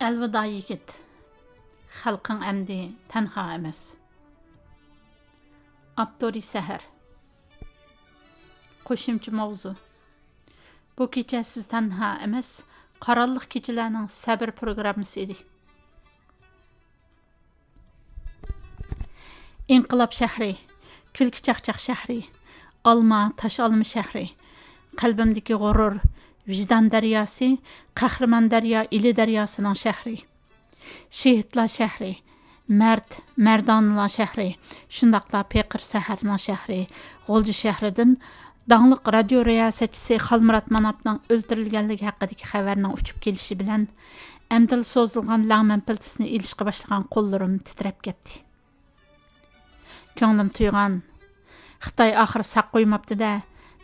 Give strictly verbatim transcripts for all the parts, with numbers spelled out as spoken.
ئەلۋىدا يىگىت، خەلقىڭ ئەمدى تەنھا ئەمەس. ئاپتورى سەھەر. قوشۇمچە ماۋزۇ. بۇ كېچە سىز تەنھا ئەمەس، قارانلىق كېچىلەرنىڭ سەبرى پروگراممىسى ئىدى. ئىنقىلاب شەھىرى، كۈلكە چاقچاق شەھىرى، ئالما، تاش ئالما شەھىرى، قەلبىمدىكى غۇرۇر، ۋىجدان دەرياسى، قەھرىمان دەريا، ئىلى دەرياسىنىڭ شەھىرى، شېھىتلار شەھىرى، مەرد، مەردانىلار شەھىرى، شۇنداقلا پېقىر سەھەرنىڭ شەھىرى، غۇلجا شەھىرىدىن داڭلىق رادىيو رىياسەتچىسى خالمۇرات ماناپنىڭ ئۆلتۈرۈلگەنلىكى ھەققىدىكى خەۋەرنىڭ ئۇچۇپ كېلىشى بىلەن، ئەمدىلا سوزۇلغان لەڭمەن پىلتىسىنى ئېلىشقا باشلىغان قوللىرىم تىترەپ كەتتى. كۆڭلۈم تويغان. «خىتاي ئاخىر ساق قويماپتۇ-دە»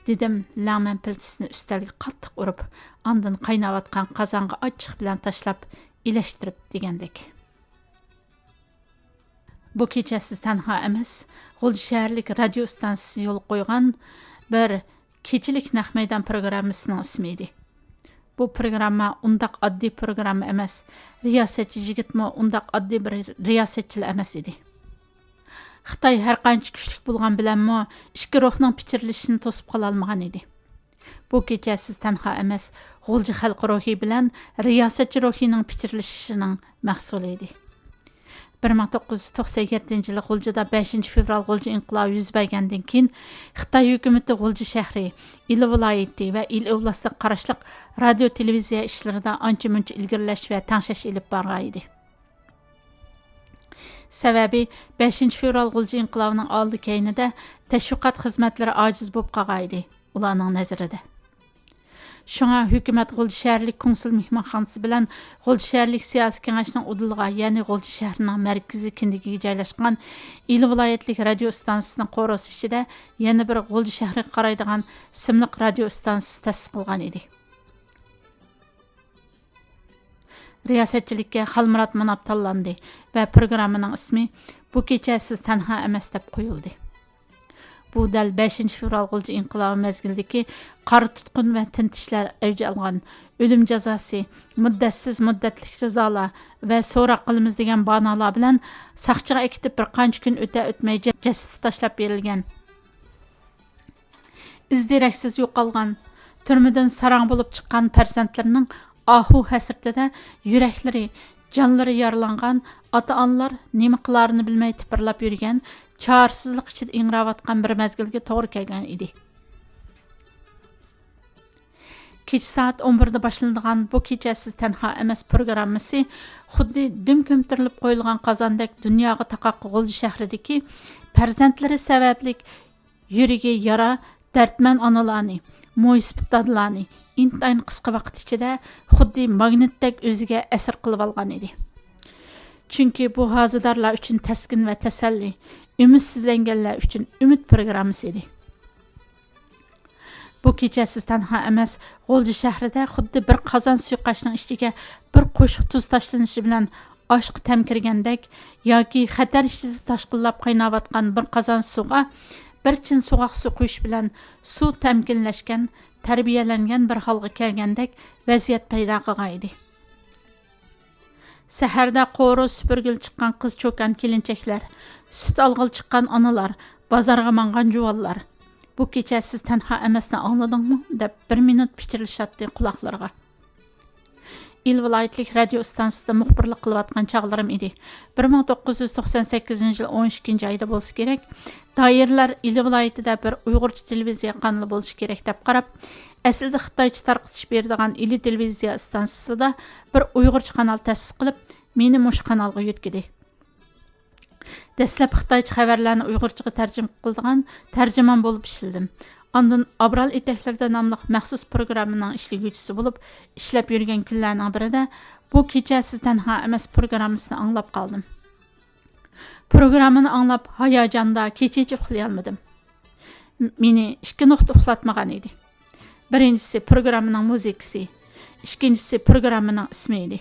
دېدىم، لەڭمەن پىلتىسىنى ئۈستەلگە قاتتىق ئۇرۇپ، ئاندىن قايناۋاتقان قازانغا ئاچچىق بىلەن تاشلاپ، ئىلەشتۈرۈپ دېگەندەك. بۇ كېچە سىز تەنھا ئەمەس، غۇلجا شەھەرلىك رادىيو ئىستانسىسى يولغا قويغان بىر كېچىلىك نەق مەيدان پروگراممىسىنىڭ ئىسمى ئىدى. بۇ پروگرامما ئۇنداق ئاددىي پروگرامما ئەمەس، رىياسەتچى يىگىتمۇ ئۇنداق ئاددىي بىر رىياسەتچىلا ئەمەس ئىدى. خىتاي ھەرقانچە كۈچلۈك بولغان بىلەنمۇ، ئىككى روھنىڭ پىچىرلىشىشىنى توسۇپ قالالمىغان ئىدى. بۇ كېچە سىز تەنھا ئەمەس، غۇلجا خەلق روھى بىلەن رىياسەتچى روھىنىڭ پىچىرلىشىشىنىڭ مەھسۇلى ئىدى. بىر مىڭ توققۇز يۈز توقسەن يەتتىنچى يىلى غۇلجىدا بەشىنچى فېۋرال غۇلجا ئىنقىلابى يۈز بەرگەندىن كېيىن، خىتاي ھۆكۈمىتى غۇلجا شەھىرى، ئىلى ۋىلايىتى ۋە ئىلى ئوبلاستىغا قاراشلىق رادىيو، تېلېۋىزىيە ئىشلىرىدا ئانچە-مۇنچە ئىلگىرىلەش ۋە تەڭشەش ئېلىپ بارغان ئىدى. سەۋەبى، بەشىنچى فېۋرال غۇلجا ئىنقىلابىنىڭ ئالدى كەينىدە تەشۋىقات خىزمەتلىرى ئاجىز بولۇپ قالغان ئىدى، ئۇلارنىڭ نەزىرىدە. شۇڭا ھۆكۈمەت غۇلجا شەھەرلىك كونسۇل مېھمانخانىسى بىلەن غۇلجا شەھەرلىك سىياسىي كېڭەشنىڭ ئۇدۇلىغا، يەنى غۇلجا شەھىرىنىڭ مەركىزىي كىندىكىگە جايلاشقان ئىلى ۋىلايەتلىك رادىيو ئىستانسىسىنىڭ قورۇسى ئىچىدە يەنە بىر غۇلجا شەھىرىگە قارايدىغان سىملىق رادىيو ئىستانسىسى تەسىس قىلغان ئىدى. رىياسەتچىلىككە خالمۇرات ماناپ تاللاندى ۋە پروگراممىنىڭ ئىسمى «بۇ كېچە سىز تەنھا ئەمەس» دەپ قويۇلدى. بۇ دەل بەشىنچى فېۋرال غۇلجا ئىنقىلابى مەزگىلىدىكى قارا تۇتقۇن ۋە تىنتىشلەر ئەۋج ئالغان، ئۆلۈم جازاسى، مۇددەتسىز مۇددەتلىك جازالار ۋە سوراق قىلىمىز دېگەن باھانىلار بىلەن ساقچىغا ئەكېتىپ، بىر قانچە كۈن ئۆتە-ئۆتمەي جە-، جەسىتى تاشلاپ بېرىلگەن. ئىز دېرەكسىز يوقالغان، تۈرمىدىن ساراڭ بولۇپ چىققان پەرزەنتلىرىنىڭ ئاھۇ ھەسرىتىدە يۈرەكلىرى، جانلىرى يارىلانغان ئاتا-ئانىلار نېمە قىلارىنى بىلمەي تىپىرلاپ يۈرگەن چارىسىزلىق ئىچىدە ئىڭراۋاتقان بىر مەزگىلگە توغرا كەلگەن ئىدى. كېچە سائەت ئون بىردە باشلىنىدىغان بۇ كېچە سىز تەنھا ئەمەس پروگراممىسى خۇددى دۈم كۆمتۈرۈلۈپ قويۇلغان قازاندەك دۇنياغا تاقاققا غۇلجا شەھىرىدىكى پەرزەنتلىرى سەۋەبلىك يۈرىكى يارا، دەردمەن ئانىلارنى، مويسىپىت دادىلارنى ئىنتايىن قىسقا ۋاقىت ئىچىدە خۇددى ماگنىتتەك ئۆزىگە ئەسىر قىلىۋالغان ئىدى. چۈنكى بۇ ھازىدارلار ئۈچۈن تەسكىن ۋە تەسەللى، ئۈمىدسىزلەنگەنلەر ئۈچۈن ئۈمىد پروگراممىسى ئىدى. بۇ كېچە سىز تەنھا ئەمەس، غۇلجا شەھىرىدە خۇددى بىر قازان سۇيۇقئاشنىڭ ئىچىگە بىر قوشۇق تۇز تاشلىنىشى بىلەن ئاشقا تەم كىرگەندەك ياكى خەتەر ئىچىدە تاشقىنلاپ قايناۋاتقان بىر قازان سۇغا بىر چىن سوغۇق سۇ قۇيۇش بىلەن سۇ تەمكىنلەشكەن، تەربىيەلەنگەن بىر ھالغا كەلگەندەك ۋەزىيەت پەيدا قىلغان ئىدى. سەھەردە قورۇ سۈپۈرگىلى چىققان قىز چوكان كېلىنچەكلەر، سۈت ئالغىلى چىققان ئانىلار، بازارغا ماڭغان جۇۋانلار، «بۇ كېچە سىز تەنھا ئەمەسنى ئاڭلىدىڭمۇ؟» دەپ بىر مىنۇت پىچىرلىشاتتى قۇلاقلىرىغا. ئىلى ۋىلايەتلىك رادىيو ئىستانسىسىدا مۇخبىرلىق قىلىۋاتقان چاغلىرىم ئىدى. بىر مىڭ توققۇز يۈز توقسان سەككىزىنچى يىل ئون ئىككىنچى ئايدا بولسا كېرەك، دائىرىلەر ئىلى ۋىلايىتىدە بىر ئۇيغۇرچە تېلېۋىزىيە قانىلى بولۇشى كېرەك دەپ قاراپ، ئەسلىدە خىتايچە تارقىتىش بېرىدىغان ئىلى تېلېۋىزىيە ئىستانسىسىدا بىر ئۇيغۇرچە قانال تەسىس قىلىپ، مېنى مۇشۇ قانالغا يۆتكىدى. دەسلەپ خىتايچە خەۋەرلەرنى ئۇيغۇرچىغا تەرجىمە قىلىدىغان تەرجىمان بولۇپ ئىشلىدىم. ئاندىن «ئابرال ئېتەكلىرىدە» ناملىق مەخسۇس پروگراممىنىڭ ئىشلىگۈچىسى بولۇپ ئىشلەپ يۈرگەن كۈنلەرنىڭ بىرىدە «بۇ كېچە سىز تەنھا ئەمەس» پروگراممىسىنى ئاڭلاپ قالدىم. پروگراممىنى ئاڭلاپ، ھاياجاندا كېچىچە ئۇخلىيالمىدىم. م-، مېنى ئىككى نۇقتا ئۇخلاتمىغان ئىدى. بىرىنچىسى پروگراممىنىڭ مۇزىكىسى، ئىككىنچىسى پروگراممىنىڭ ئىسمى ئىدى.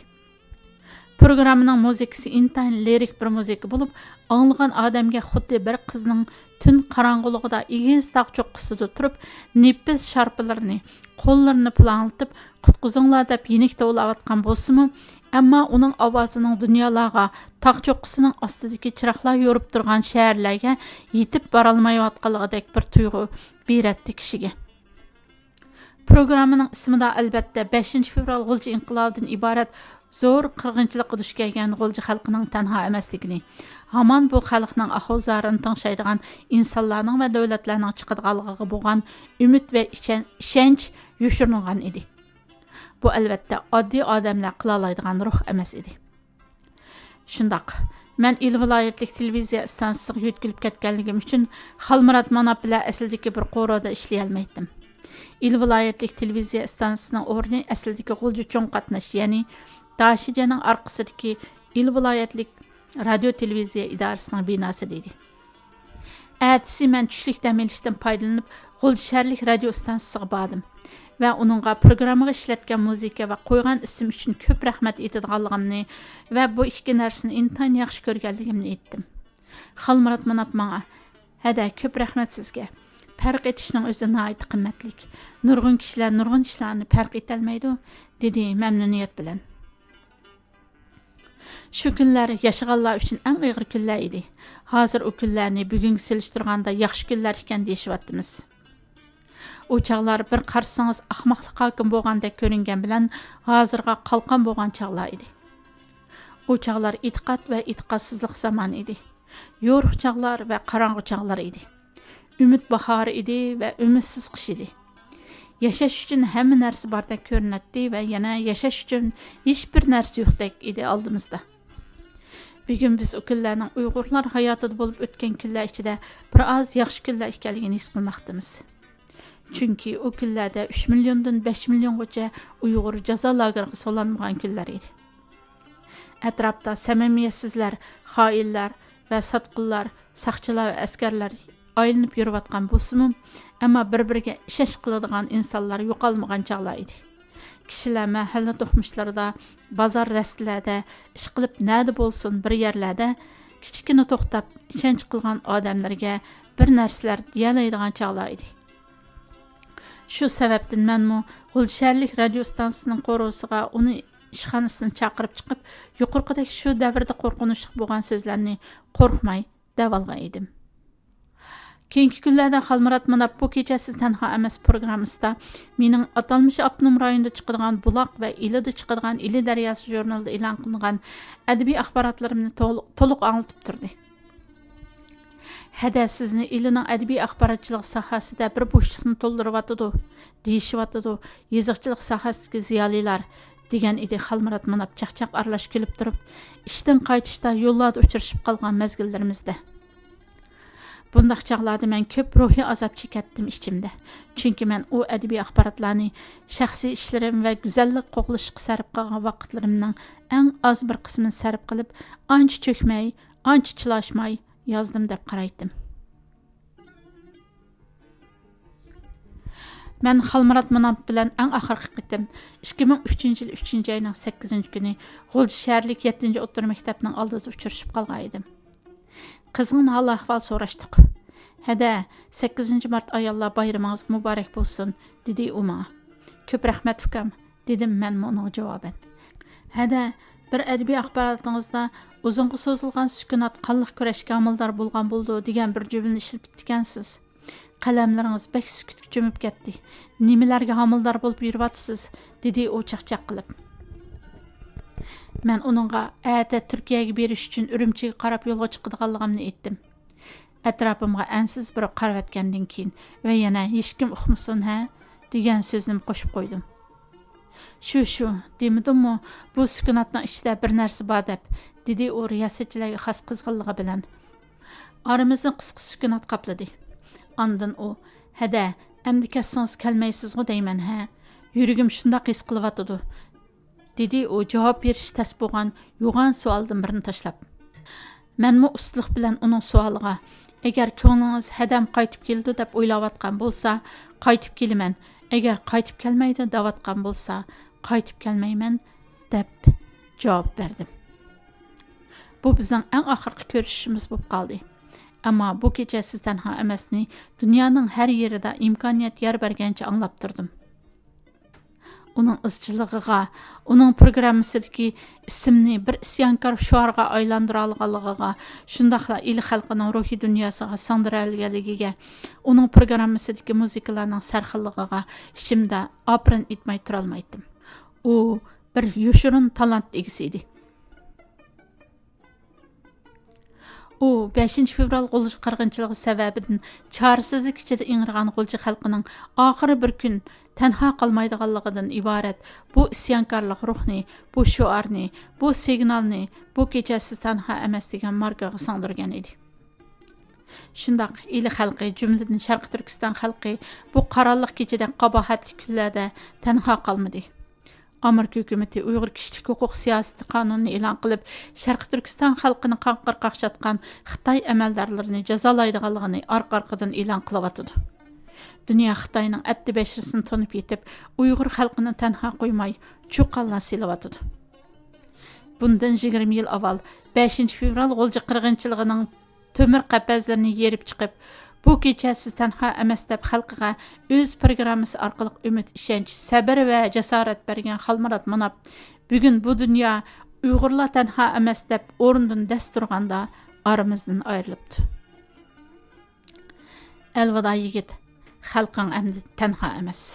پروگراممىنىڭ مۇزىكىسى ئىنتايىن لىرىك بىر مۇزىكا بولۇپ، ئاڭلىغان ئادەمگە خۇددى بىر قىزنىڭ تۈن قاراڭغۇلۇقىدا ئېگىز تاغ چوققىسىدا تۇرۇپ، نېپىز شارپىلىرىنى، قوللىرىنى پۇلاڭلىتىپ، «قۇتقۇزۇڭلار» دەپ يېنىك توۋلاۋاتقان بولسىمۇ، ئەمما ئۇنىڭ ئاۋازىنىڭ دۇنيالارغا، تاغ چوققىسىنىڭ ئاستىدىكى چىراغلار يورۇپ تۇرغان شەھەرلەرگە يېتىپ بارالمايۋاتقانلىقىدەك بىر تۇيغۇ بېرەتتى كىشىگە. پروگراممىنىڭ ئىسمىدا، ئەلۋەتتە، بەشىنچى فېۋرال غۇلجا ئىنقىلابىدىن ئىبارەت زور قىرغىنچىلىققا دۇچ كەلگەن غۇلجا خەلقىنىڭ تەنھا ئەمەسلىكىنى، ھامان بۇ خەلقنىڭ ئاھۇ-زارىنى تىڭشايدىغان ئىنسانلارنىڭ ۋە دۆلەتلەرنىڭ چىقىدىغانلىقىغا بولغان ئۈمىد ۋە ئىشەن-، ئىشەنچ يوشۇرۇنغان ئىدى. بۇ، ئەلۋەتتە، ئاددىي ئادەملەر قىلالايدىغان روھ ئەمەس ئىدى. شۇنداق، مەن ئىلى ۋىلايەتلىك تېلېۋىزىيە ئىستانسىسىغا يۆتكىلىپ كەتكەنلىكىم ئۈچۈن خالمۇرات ماناپ بىلەن ئەسلىدىكى بىر قورۇدا ئىشلىيەلمەيتتىم. ئىلى ۋىلايەتلىك تېلېۋىزىيە ئىستانسىسىنىڭ ئورنى ئەسلىدىكى غۇلجا چوڭ قاتناش، يەنى داشىجيەنىڭ ئارقىسىدىكى ئىلى ۋىلايەتلىك رادىيو تېلېۋىزىيە ئىدارىسىنىڭ بىناسىدا ئىدى. ئەتىسى مەن چۈشلۈك دەم ئېلىشتىن پايدىلىنىپ، غۇلجا شەھەرلىك رادىيو ئىستانسىسىغا باردىم ۋە ئۇنىڭغا پروگراممىغا ئىشلەتكەن مۇزىكا ۋە قويغان ئىسىم ئۈچۈن كۆپ رەھمەت ئېيتىدىغانلىقىمنى ۋە بۇ ئىككى نەرسىنى ئىنتايىن ياخشى كۆرگەنلىكىمنى ئېيتتىم. خالمۇرات ماناپ ماڭا، «ھەدە، كۆپ رەھمەت سىزگە. پەرق ئېتىشنىڭ ئۆزى ناھايىتى قىممەتلىك. نۇرغۇن كىشىلەر نۇرغۇن ئىشلارنى پەرق ئېتەلمەيدۇ»، دېدى مەمنۇنىيەت بىلەن. شۇ كۈنلەر ياشىغانلار ئۈچۈن ئەڭ ئېغىر كۈنلەر ئىدى. ھازىر ئۇ كۈنلەرنى بۈگۈنگە سېلىشتۇرغاندا ياخشى كۈنلەر ئىكەن دېيىشىۋاتىمىز. ئۇ چاغلار بىر قارىسىڭىز ئاخماقلىق ھاكىم بولغاندەك كۆرۈنگەن بىلەن ھازىرغا قالقان بولغان چاغلار ئىدى. ئۇ چاغلار ئېتىقاد ۋە ئېتىقادسىزلىق زامانى ئىدى. يورۇق چاغلار ۋە قاراڭغۇ چاغلار ئىدى. ئۈمىد باھارى ئىدى ۋە ئۈمىدسىز قىش ئىدى. ياشاش ئۈچۈن ھەممە نەرسە باردەك كۆرۈنەتتى ۋە يەنە ياشاش ئۈچۈن ھېچبىر نەرسە يوقتەك ئىدى ئالدىمىزدا. بۈگۈن بىز ئۇ كۈنلەرنىڭ ئۇيغۇرلار ھاياتىدا بولۇپ ئۆتكەن كۈنلەر ئىچىدە بىر ئاز ياخشى كۈنلەر ئىكەنلىكىنى ھېس قىلماقتىمىز. چۈنكى ئۇ كۈنلەردە ئۈچ مىليوندىن بەش مىليونغىچە ئۇيغۇر جازا لاگېرىغا سولانمىغان كۈنلەر ئىدى. ئەتراپتا سەمىمىيەتسىزلەر، خائىنلار ۋە ساتقىنلار، ساقچىلار ۋە ئەسكەرلەر ئايلىنىپ يۈرۈۋاتقان بولسىمۇ، ئەمما بىر-بىرىگە ئىشەنچ قىلىدىغان ئىنسانلار يوقالمىغان چاغلار ئىدى. كىشىلەر مەھەللە دوقمۇشلىرىدا، بازار رەستىلەردە، ئىشقىلىپ نەدە بولسۇن بىر يەرلەردە كىچىككىنە توختاپ، ئىشەنچ قىلغان ئادەملىرىگە بىر نەرسىلەر دېيەلەيدىغان چاغلار ئىدى. شۇ سەۋەبتىن مەنمۇ غۇلجا شەھەرلىك رادىيو ئىستانسىسىنىڭ قورۇسىغا ئۇنى ئىشخانىسىدىن چاقىرىپ چىقىپ، يۇقىرىقىدەك شۇ دەۋردە قورقۇنچلۇق بولغان سۆزلەرنى قورقماي دەۋالغان ئىدىم. كېيىنكى كۈنلەردە خالمۇرات ماناپ بۇ كېچە سىز تەنھا ئەمەس پروگراممىسىدا مېنىڭ ئاتالمىشى ئاپتونوم رايوندا چىقىدىغان بۇلاق ۋە ئىلىدا چىقىدىغان ئىلى دەرياسى ژۇرنىلىدا ئېلان قىلىنغان ئەدەبىي ئاخباراتلىرىمنى تول-، تولۇق ئاڭلىتىپ تۇردى. ھەدە سىزنى ئىلىنىڭ ئەدەبىي ئاخباراتچىلىق ساھەسىدە بىر بوشلۇقنى تولدۇرۇۋاتىدۇ، دېيىشىۋاتىدۇ، يېزىقچىلىق ساھەسىدىكى زىيالىيلار، دېگەن ئىدى خالمۇرات ماناپ چاقچاق ئارىلاش كۈلۈپ تۇرۇپ، ئىشتىن قايتىشتا يوللاردا ئۇچرىشىپ قالغان مەزگىللىرىمىزدە. بۇنداق چاغلاردا مەن كۆپ روھىي ئازاب چېكەتتىم ئىچىمدە. چۈنكى مەن ئۇ ئەدەبىي ئاخباراتلارنى شەخسىي ئىشلىرىم ۋە گۈزەللىك قوغلىشىغا سەرپ قىلغان ۋاقىتلىرىمنىڭ ئەڭ ئاز بىر قىسمىنى سەرپ قىلىپ، ئانچە چۆكمەي، ئانچە چىلاشماي يازدىم دەپ قارايتتىم. مەن خالمۇرات ماناپ بىلەن ئەڭ ئاخىرقى قېتىم ئىككى مىڭ ئۈچىنچى يىل ئۈچىنچى ئاينىڭ سەككىزىنچى كۈنى غۇلجا شەھەرلىك يەتتىنچى ئوتتۇرا مەكتەپنىڭ ئالدىدا ئۇچرىشىپ قالغان ئىدىم. قىزغىن ھال-ئەھۋال سوراشتۇق. «ھەدە، سەككىزىنچى مارت ئاياللار بايرىمىڭىز مۇبارەك بولسۇن!» دېدى ئۇ ماڭا. «كۆپ رەھمەت، ئۇكام!» دېدىم مەنمۇ ئۇنىڭغا جاۋابەن. «ھەدە، بىر ئەدەبىي ئاخباراتىڭىزدا ئۇزۇنغا سوزۇلغان سۈكۈنات قانلىق كۈرەشكە ھامىلىدار بولغان بولىدۇ دېگەن بىر جۈملىنى ئىشلىتىپتىكەنسىز. قەلەملىرىڭىز بەك سۈكۈتكە چۆمۈپ كەتتى. نېمىلەرگە ھامىلىدار بولۇپ يۈرۈۋاتىسىز؟» دېدى ئۇ چاقچاق قىلىپ. مەن ئۇنىڭغا ئەتە تۈركىيەگە بېرىش ئۈچۈن ئۈرۈمچىگە قاراپ يولغا چىقىدىغانلىقىمنى ئېيتتىم. ئەتراپىمغا ئەنسىز بېرىپ قارىۋەتكەندىن كېيىن ۋە يەنە «ھېچكىم ئۇقمىسۇن ھە» دېگەن سۆزنىمۇ قوشۇپ قويدۇم. «شۇ، شۇ، دېمىدىممۇ، بۇ سۈكۈناتنىڭ ئىچىدە بىر نەرسە بار» دەپ، دېدى ئۇ رىياسەتچىلەرگە خاس قىزغىنلىقى بىلەن. ئارىمىزنى قىسقا سۈكۈنات قاپلىدى. ئاندىن ئۇ، «ھەدە، ئەمدى كەتسىڭىز كەلمەيسىزغۇ دەيمەن ھە؟ يۈرىكىم شۇنداق ھېس قىلىۋاتىدۇ»، دېدى ئۇ جاۋاب بېرىش تەس بولغان يوغان سوئالدىن بىرنى تاشلاپ. مەنمۇ ئۇستىلىق بىلەن ئۇنىڭ سوئالىغا، «ئەگەر كۆڭلىڭىز ھەدەم قايتىپ كېلىدۇ دەپ ئويلاۋاتقان بولسا، قايتىپ كېلىمەن، ئەگەر قايتىپ كەلمەيدۇ دەۋاتقان بولسا، قايتىپ كەلمەيمەن» دەپ جاۋاب بەردىم. بۇ بىزنىڭ ئەڭ ئاخىرقى كۆرۈشۈشىمىز بولۇپ قالدى. ئەمما بۇ كېچە سىز تەنھا ئەمەسنى دۇنيانىڭ ھەر يېرىدە ئىمكانىيەت يار بەرگەنچە ئاڭلاپ تۇردۇم. ئۇنىڭ ئىزچىللىقىغا، ئۇنىڭ پروگراممىسىدىكى ئىسىمنى بىر ئىسيانكار شوئارغا ئايلاندۇرالىغانلىقىغا، شۇنداقلا ئىلى خەلقىنىڭ روھىي دۇنياسىغا سىڭدۈرەلىگەنلىكىگە، ئۇنىڭ پروگراممىسىدىكى مۇزىكىلارنىڭ سەرخىللىقىغا ئىچىمدە ئاپىرىن ئېيتماي تۇرالمايتتىم. ئۇ بىر يوشۇرۇن تالانت ئىگىسى ئىدى. ئۇ بەشىنچى فېۋرال غۇلجا قىرغىنچىلىقى سەۋەبىدىن چارىسىزلىك ئىچىدە ئىڭرىغان غۇلجا خەلقىنىڭ ئاخىرى بىر كۈن تەنھا قالمايدىغانلىقىدىن ئىبارەت بۇ ئىسيانكارلىق روھنى، بۇ شوئارنى، بۇ سىگنالنى بۇ كېچە سىز تەنھا ئەمەس دېگەن ماركىغا سىڭدۈرگەن ئىدى. شۇنداق ئىلى خەلقى، جۈملىدىن شەرقىي تۈركىستان خەلقى بۇ قارانلىق كېچىدەك قاباھەتلىك كۈنلەردە تەنھا قالمىدى. ئامېرىكا ھۆكۈمىتى ئۇيغۇر كىشىلىك ھوقۇق سىياسىتى قانۇنىنى ئېلان قىلىپ، شەرقىي تۈركىستان خەلقىنى قاڭقىر قاقشاتقان خىتاي ئەمەلدارلىرىنى جازالايدىغانلىقىنى ئارقا-ئارقىدىن ئېلان قىلىۋاتىدۇ. دۇنيا خىتاينىڭ ئەپتى بەشىرىسىنى تونۇپ يېتىپ، ئۇيغۇر خەلقىنى تەنھا قويماي، چۇقانلار سېلىۋاتىدۇ. بۇندىن يىگىرمە يىل ئاۋۋال، بەشىنچى فېۋرال غۇلجا قىرغىنچىلىقىنىڭ تۆمۈر قەپەسلىرىنى يېرىپ چىقىپ، بۇ كېچە سىز تەنھا ئەمەس دەپ خەلقىگە ئۆز پروگراممىسى ئارقىلىق ئۈمىد، ئىشەنچ، سەبرى ۋە جاسارەت بەرگەن خالمۇرات ماناپ، بۈگۈن بۇ دۇنيا ئۇيغۇرلار تەنھا ئەمەس دەپ ئورنىدىن دەس تۇرغاندا ئارىمىزدىن ئايرىلىپتۇ. ئەلۋىدا يىگىت، خەلقىڭ ئەمدى تەنھا ئەمەس.